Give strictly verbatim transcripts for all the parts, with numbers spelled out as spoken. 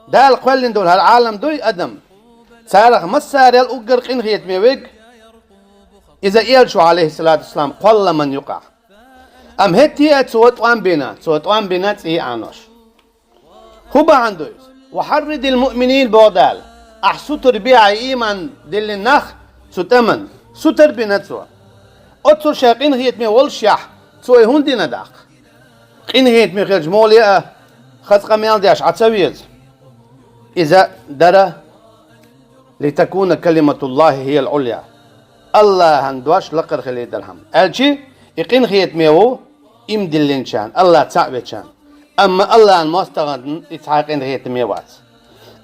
Дала кхоьллина долу хӀара Ӏалам дуй, адам. Царах массарел уггар къинхетаме верг, иза элча ву, алейхиссалату вассалам, кхолламан юкъахь. Амма хӀетте а цо тӀом бина, цо тӀом бина цӀий Ӏанош. ХӀун бахьана ду иза? «Ва хьарридил муъминин», боху Дала. Ахь сутара бехьа ийман диллина нах цу тӀаман. Сутара бина цо. Оццул шайн къинхетаме волушехь, цо и хӀунда дина даккха? Къинхетаме хилча, муха ле а, хаза къамел деш Ӏа ца веза? Иза дара: «Литакуна калиматуллахи хиял Ӏулъя». Аллахьан дош лакхара хилийдархьама. Аьлчи, и къинхетаме ву, ийман диллинчарна, Аллах цхьаъ вечарна. Амма Аллахьан мостагӀна и цхьа а къинхетаме вац.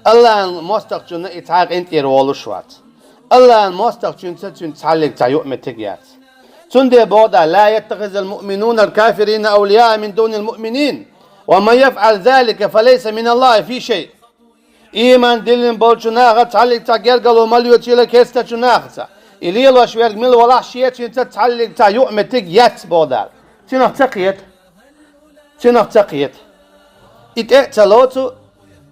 Аллахьан мостагӀчунна и цхьа а къинтӀера волуш вац. Аллахьан мостагӀчуьнца цуьнца цхьаллиг цхьа юкъаметтиг яц. Цундела боху Дала: «Ла яттахизал муъминунал кафирина авлияа мин дунил муъминин, ва ман яфъал залика фалайса миналлахи фи шай». Ийман диллина болчу наха цхьаллиг цхьа гергарло ма лоьцийла керстачу нахаца. И лелош верг мила валахь, шен цуьнца цхьаллиг цхьа юкъаметтиг яц, боху Дала. Цуьнах ца кхета. Цуьнах ца кхета. И тӀе а ца лоцу,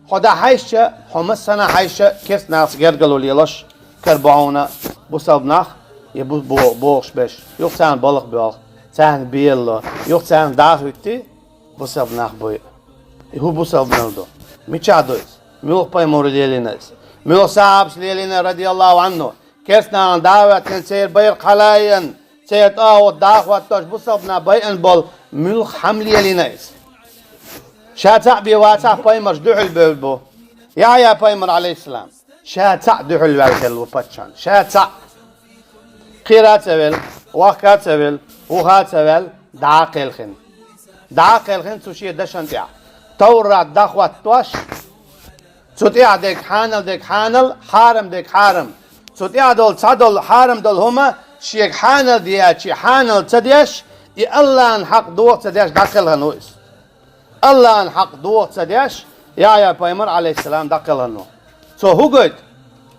хьо дӀахьаьжча, хьо массанхьа хьаьжча, керста нахаца гергарло лелош, карабо хьуна бусалба нах, я бу-, бо-, бохуш берш, юха царна балха боьлху, царна белало, юха царна дӀа а хӀуьттий, бусалба нах буй. И хӀун бусалба мел ду? Мичахь ду иза? Муьлха пайхамаро лелийна иза? Муьлха сахьабаша лелийна, радияллаху Ӏанху? Керста нахана дӀа а хӀоьттина, церан байракх хьалаайина, церан тӀагӀут дӀа а хӀоттош, бусалба нах байъина болу муьлха хӀума лелийна иза? Ша цхьаъ бен вацахь, пайхамарш дуьхьал бевлла бу. Яхьъя пайхамар, алейхиссалам, ша цхьаъ дуьхьал ваьлла хилла ву паччахьна. Ша цхьаъ. Кхера а ца велла, вахка а ца велла, вуха а ца ваьлла, дӀа а кхелхина. ДӀа а кхелхина цу шен дашна тӀехь. Товрат дӀахӀоттош, цу тӀехь дерг хьанал, дерг хьанал, хьарам, дерг хьарам. Цу тӀехь долу цхьадолу хьарам долу хӀума шега хьанал деачи, хьанал ца деш, и Аллахьан хьакъ доха ца деш дӀакхелхина ву иза. Аллахьан хьакъ доха ца деш, Яхьъя пайхамар, алейхиссалам, дӀакхелхина ву. Цо хӀун гойту?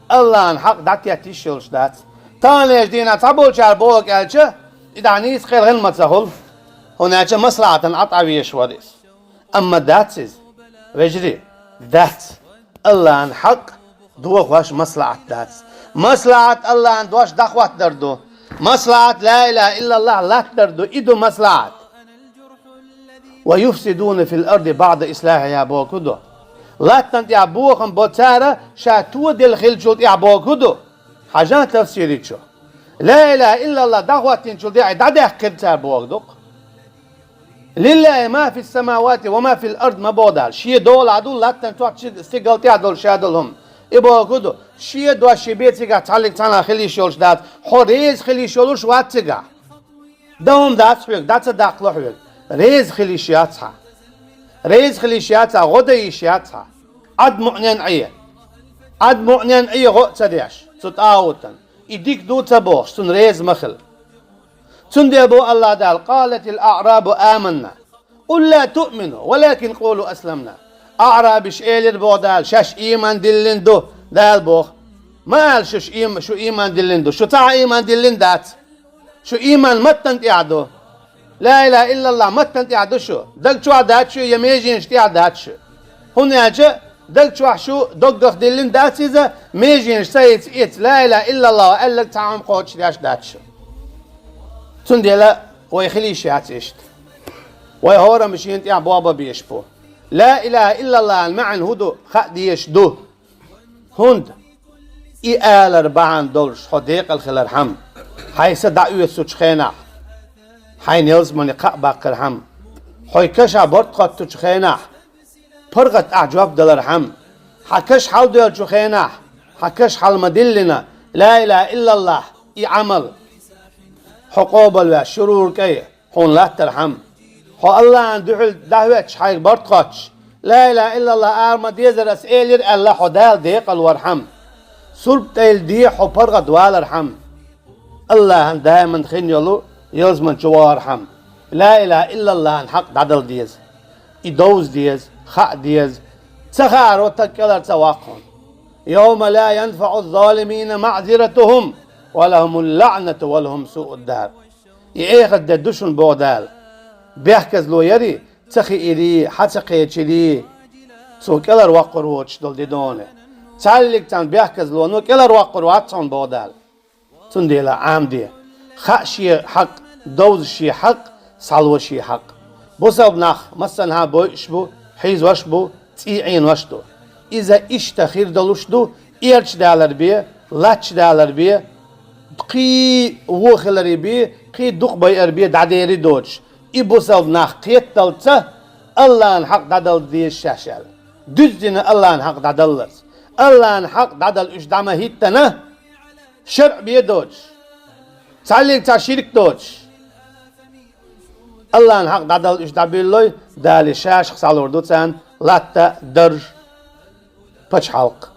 Аллахьан хьакъ дӀатетта йиш йолуш дац. Таханлерчу дийнахь цхьаболчара бохург аьлча, и дӀа нийса кхелхина ма ца хуьлу, хӀунда аьлча маслахьатана Ӏа тӀе везаш вара иза. Амма дац иза, вежарий, дац. Аллахьан хьакъ дохош маслахьат дац. Маслахьат Аллахьан дош дӀахӀоттадар ду. Маслахьат ла илаха иллаллах латтадар ду. И ду маслахьат. «Ва юфсидуна фил арди баъда ислахьиха», бохург ду. Латтана тӀехь бохам бо цара, ша тоделла хиллачул тӀехь, бохург ду. Хьажа тафсире чу. Ла илаха иллаллах дӀахӀоттийначул тӀехь дӀадаьккхира цара, бохург ду-кх. «Лиллахи ма фис самавати ва ма фил ард», ма боху Дала. Шен долахь ду латтана чохь стигал тӀехь долу, ша долу хӀума. И бохург ду, шен дош шен бен цигахь цхьаллиг цхьанхьа хила йиш йолуш дац, хьо реза хила йиш йолуш вац цигахь. Дан хӀума дац хьоьга, дӀа ца даккхало хьоьга. Реза хила йиш яц хьан. Реза хила йиш яц хьан, гӀо дан йиш яц хьан. Ӏад муънен Ӏе. Ӏад муънен Ӏе гӀо а ца деш, цу тӀагӀутан. И дика ду ца бохуш, цунна реза ма хила. Цундела боху Аллах Дала: «Къалатил аърабу аманна, къул ла туъмину, валакин къулу асламна». Аърабиша элира, боху Дала, шаьш ийман диллина ду, Дала боху. Ма ала шу, шу ийм-, шу ийман диллина ду, шу цхьа а ийман диллина дац. Шу ийман маттана тӀехь ду. Ла илаха иллаллах маттана тӀехь ду шу. Даг чохь дац шу я меженаш тӀехь дац шу. ХӀунда аьлча даг чохь шу доггах диллина дац иза, меженаш ца йица эца, ла илаха иллаллах аьлларг цхьа хӀума кхочушдеш дац шу. Цундела вай хила йиш яц иштта. Вай хӀораммо шена тӀехь болх бан безаш бу. Ла илаха иллаллахьан маьӀна хӀун ду, хаа дезаш ду. ХӀунда и алар бахьана долуш хьо декъала хилархьама, хьайн са дӀаоьцучу хенахь, хьайна ялсамане кхаъ баккхархьама, хьо кашахь барт хоттучу хенахь, паргӀат ахь жоп далархьама, хьан каш хьалдоьллачу хенахь, хьан каш хьал ма-диллина, ла илаха иллаллах, и Ӏамал хьо къобалвеш, шурура кӀай хьуна латтархьама. Хьо Аллахьан дуьхьал дӀахӀоьттуш, хьайга барт хоттуш, ла илаха иллаллах ала ма-дезара ас элира аьлла, хьо Дала декъала вархьама. Сурт тӀайла дехьа хьо паргӀат валархьама. Аллахьан даиман хин йолу ялсаман чу вахархьама. Ла илаха иллаллахьан хьакъ дӀадала деза. И довза деза, хаа деза. Ца хааро таг кӀелара ца ваккха хьуна. «Йовма ла янфаӀу ззалимина маъзиратухум, ва лахумул лаънату ва лахум суъуд дар». И эхарт де ду шуна, боху Дала. Бехказло ярий, ца хиирий, хьа ца кхечирий, Цо кӀелхьарваккхар воцуш долу де доне. Цхьаьллиг царна бехказлоно кӀелхьарваккхар вац хьуна боху Дала. Цундела Ӏамаде. Хаа шен хьакъ, довза шен хьакъ, схьало шен хьакъ. Бусалба нах массанхьа бойуш бу, хьийзош бу, цӀий Ӏенош ду. Иза иштта хир долуш ду, эрча далар бе, лачча далар бе, кхин вон хиларе бе, кхин дукха байар бе дӀадери доцуш. И бусалба нах кхетталца Аллахьан хьакъ дӀадала деза шаьш аьлла. Дуьззина Аллахьан хьакъ дӀадаллалц. Аллахьан хьакъ дӀадала уьш дӀа ма хӀиттана, шарӀ бен доцуш, цхьаьллиг цхьа ширк доцуш, Аллахьан хьакъ дӀадала уьш дӀабиллой, Дала шашах схьалур ду царна латта, дарж, пачхьалкх.